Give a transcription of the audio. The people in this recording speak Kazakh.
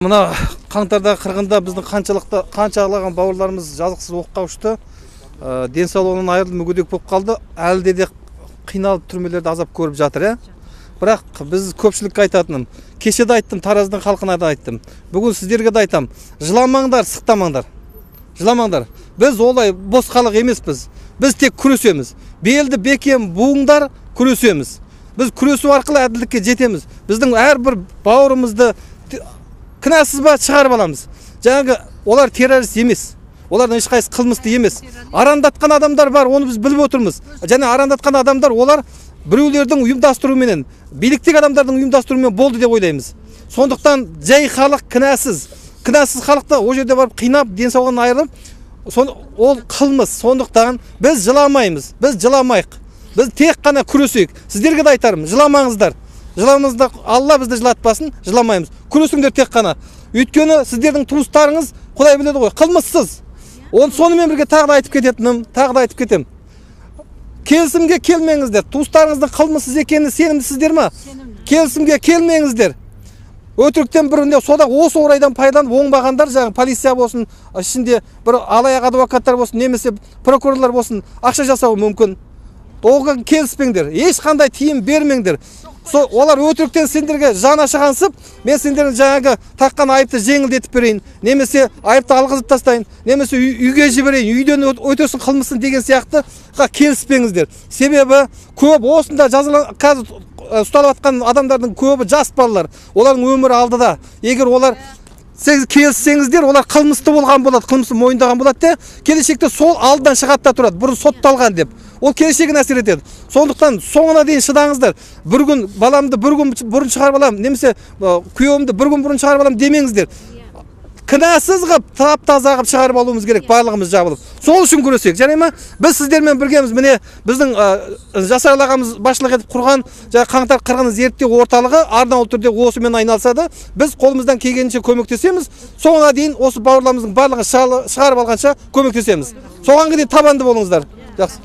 Мына қаңтардағы қырғында біздің қаншалаған бауырларымыз жазықсыз оққа ұшты, денсаулығынан айырылып мүгедек болып қалды, әлі де қиналып түрмелерде азап көріп жатыр. Бірақ біз көпшілікке айтатыным, кеше де айттым, Тараздың халқына да айттым, бүгін сіздерге де айтам, жыламаңдар, сықтамаңдар, жыламаңдар. Біз олай бос халық емеспіз, біз тек күресеміз. Белді бекем буыңдар, күресеміз. Біз күресу арқылы әділдікке жетеміз. Біздің әрбір бауырымызды кінәсіз ба шығарып аламыз. Жаңағы олар террорист емес, олардың ешқайсысы қылмысты емес. Арандатқан адамдар бар, оны біз біліп отырмыз. Және арандатқан адамдар олар біреулердің ұйымдастыруменен, биліктегі адамдардың ұйымдастыруымен болды деп ойлаймыз. Сондықтан жай халық кінәсіз, кінәсіз халықты ол жерде барып қинап, денсаулығынан айырып, ол қылмыс. Сондықтан біз жыламаймыз, біз жыламайық. Біз тек қана күресейік. Сіздерге де айтарым, жыламаңыздар. Жыламаңыздар, Алла бізді жылатпасын, жыламаймыз. Күресіңдер тек қана. Өйткені сіздердің туыстарыңыз, Құдай біледі ғой, қылмыссыз. Оны сонымен бірге тағы да айтып кететінім, тағы да айтып кетем. Келісімге келмеңіздер. Туыстарыңыздың қылмыссыз екеніне сенімдісіздер ма? Келісімге келмеңіздер. Өтіріктен бірінде сода осы орайдан пайдаланып оңбағандар, жаңағы полиция болсын, ішінде бір алаяқ адвокаттар болсын, немесе прокурорлар болсын, ақша жасауы мүмкін. Оған келіспеңдер, ешқандай тиым бермеңдер. Олар өтіріктен сендерге жан ашығансып, мен сендердің жаңағы таққан айыпты жеңілдетіп берейін, немесе айыпты алғызып тастайын, немесе үйге жіберейін, үйден өтесін қылмысын деген сияқты келіспеңіздер. Себебі көп осында қазір ұсталып жатқан адамдардың көбі жас балалар, олардың өмірі алдыда. Егер олар келіссеңіздер, олар қылмысты болған болады, қылмысты мойындаған болады де, келешекте сол алдынан шығады да тұрады, бұрын сотталған деп. Ол келешегіне әсер етеді. Сондықтан соңына дейін шыдаңыздар. Бір күн баламды бір күн бұрын шығарып аламын, немесе күйеуімді бір күн бұрын шығарып аламын демеңіздер. Кінәсіз қып, тап-таза қып шығарып алуымыз керек, барлығымыз жабылып. Сол үшін күресейік, жарай ма? Біз сіздермен біргеміз. Міне біздің Жасар ағамыз басшылық етіп құрған жаңа қаңтар қырғыны зерттеу орталығы арнаулы түрде осымен айналысады. Біз қолымыздан келгенше көмектесеміз. Соңына дейін осы бауырларымыздың барлығын шығарып алғанша көмектесеміз. Соған дейін табанды болыңыздар. Жақсы.